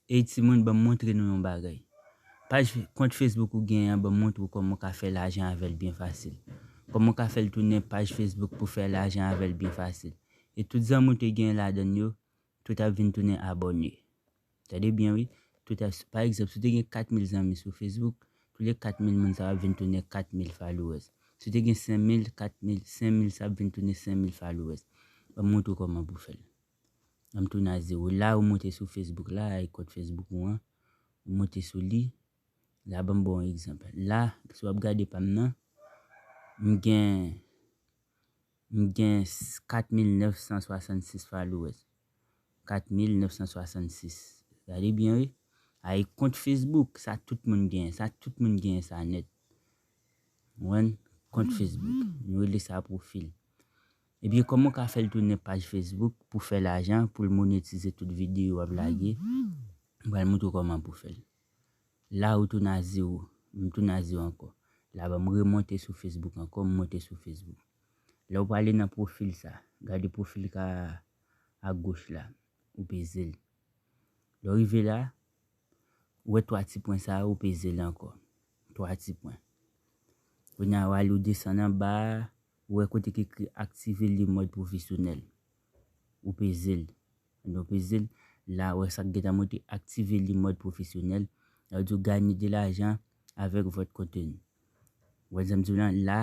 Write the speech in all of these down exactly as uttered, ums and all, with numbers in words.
Ey timoun, ban m montre nou yon bagay. Paj, kont Facebook ou genyen an, ban m montre w kòman w ka fè lajan avè l byen fasil. Kòman w ka fè l tounen paj Facebook pou fè lajan avè l byen fasil. E tout zanmi w te genyen ladan l yo, tout ap vin tounen abòne. Tande byen wi. Tout ap, pa egzanp, si w te gen kat mil zanmi sou Facebook, tou le kat mil moun sa yo ap vin tounen kat mil followers. Si w te gen senk mil, kat mil, senk mil sa ap vin tounen senk mil followers. Ban m montre w kòman pou w fè l. Ban m tounen a zewo. La ou monte sou Facebook la, ay kont Facebook ou an, ou monte sou li. La ban m ba w yon egzanp. La, si w ap gade pa m nan, m gen, m gen kat mil nèf san swasannsis followers. Kat mil nèf san swasannsis. Gade byen wi. Ay kont Facebook, sa tout moun genyen, sa tout moun genyen sa nèt. Ou konprann? Kont Facebook. Nou rele sa pwofil. Ebyen, kòman w ka fè l tounen paj Facebook pou fè lajan, pou l monetize tout videyo w ap lage? M pral montre w kòman pou fè l. La ou tounen a zewo, m tounen a zewo ankò. La ban m remonte sou Facebook ankò, m monte sou Facebook. Lè w prale nan pwofil sa, gade pwofil ka a goch la, ou peze l. Lè w rive la, ou wè twa ti pwen sa yo, ou peze l ankò. Twa ti pwen. Kounye a, w ale ou desann anba a, ou wè kote ki ekri aktive li mòd pwofesyonèl. Ou peze l. Pandan w peze l, la, ou wè sa k gentan montre aktive li mòd pwofesyonèl. Sa vle di w ganye de lajan avèk vòt konteni. Ou wè sa m di w lan, la,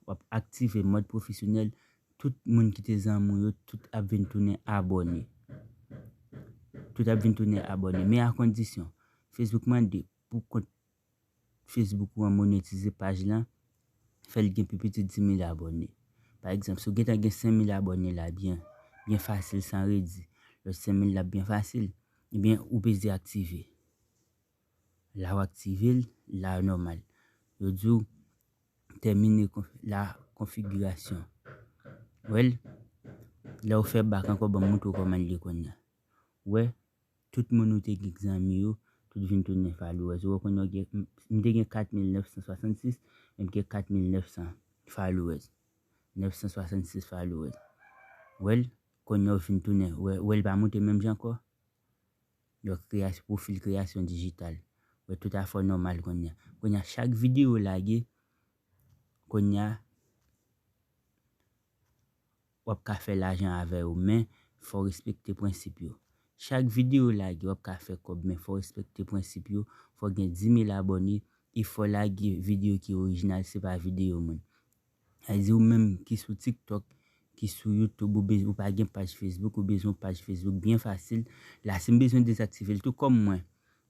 w ap aktive mòd pwofesyonèl, tout moun ki te zanmi w yo, tout ap vin tounen abòne. Tout ap vin tounen abòne. Men a kondisyon, Facebook mande pou kont Facebook ou an monetize paj lan, fè l gen pi piti dis mil abòne. Pa egzanp, si w gentan gen senk mil abòne la byen, byen fasil san redi, lòt senk mil la byen fasil, ebyen, ou peze aktive. La w aktive l, la nòmal. Yo di w, tèmine konf-, la konfigirasyon. Wè l, lè w fè bak ankò, ban m montre w kòman l ye kounye a. Wè, tout moun ou te gen zanmi yo, tout vin tounen followers. Ou wè kounye a w gen, m, m te gen kat mil nèf san swasannsis, men m gen kat mil nèf san followers. Nèf san swasannsis followers. Wè l, kounye a w vin tounen, wè, wè l pa monte menm jan ankò. Donk, kreyasyon, pwofil kreyasyon dijital. Wè, tout afè w nòmal kounye a. Kounye a, chak videyo w lage, kounye a, w ap ka fè lajan avè yo, men fò w respekte prensip yo. Chak videyo w lage, w ap ka fè kòb, men fò w respekte prensip yo. Fò w gen dis mil abòne, e fò w lage videyo ki orijinal, se pa videyo moun. Sa vle di ou menm ki sou TikTok, ki sou YouTube, ou bez-, ou pa gen paj Facebook, ou bezwen yon paj Facebook byen fasil. La, si m bezwen dezaktive l, tou kòm mwen,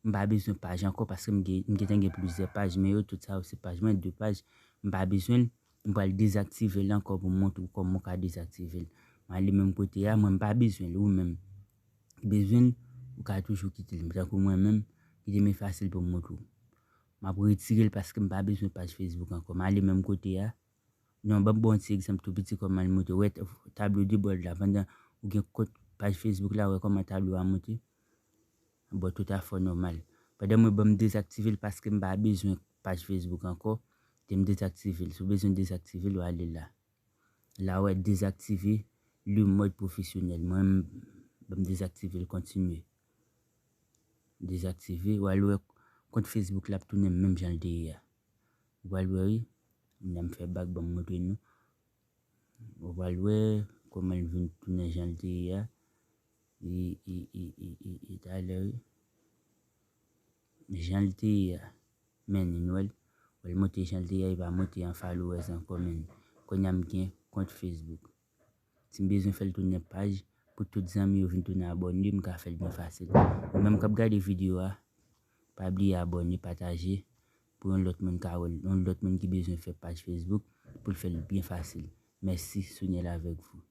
m pa bezwen paj ankò paske m gen, m gentan gen plizyè paj, men yo tout sa yo se paj mwen, de paj, m pa bezwen l, m pral dezaktive l ankò pou m montre w kòman w ka dezaktive l. M ale menm kote a, mwen m pa bezwen l, ou menm ki bezwen l, ou ka toujou kite l. Tankou mwen menm, kite m e fasil pou m montre w. M ap retire l paske m pa bezwen paj Facebook ankò. M ale menm kote a. Non, ban m ba w yon ti egzanp tou piti kòman l monte. Ou wè t-, tablo de bò la, pandan ou gen kont paj Facebook la, ou wè kòman tablo a monte? Bon, tout afè w nòmal. Pandan mwen, ban m dezaktive l paske m pa bezwen paj Facebook ankò, te m dezaktive l. Si w bezwen dezaktive l, w ale la. La, ou wè dezaktive le mode professionnel. Mwen, m, ban m dezaktive l, kontinye. Dezaktive, w al wè kont Facebook la ap tounen menm jan l te ye a. Ou pral wè wi. Kounye a m fè bak, ban m montre nou. Ou pral wè kòman l vin tounen jan l te ye a. E, e, e, e, e, e talè wi. Jan l te ye a. Men nou wè l. Wè l monte jan l te ye a, e pa monte an followers ankò, men kounye a m gen kont Facebook. Si m bezwen fè l tounen paj, pou tout zanmi yo vin tounen abòne, m ka fè l byen fasil. Ou menm k ap gade videyo a, pa bliye abòne, pataje, pou yon lòt moun ka wè l, yon lòt moun ki bezwen fè paj Facebook, pou l fè l byen fasil. Mèsi, Souniel avèk vou.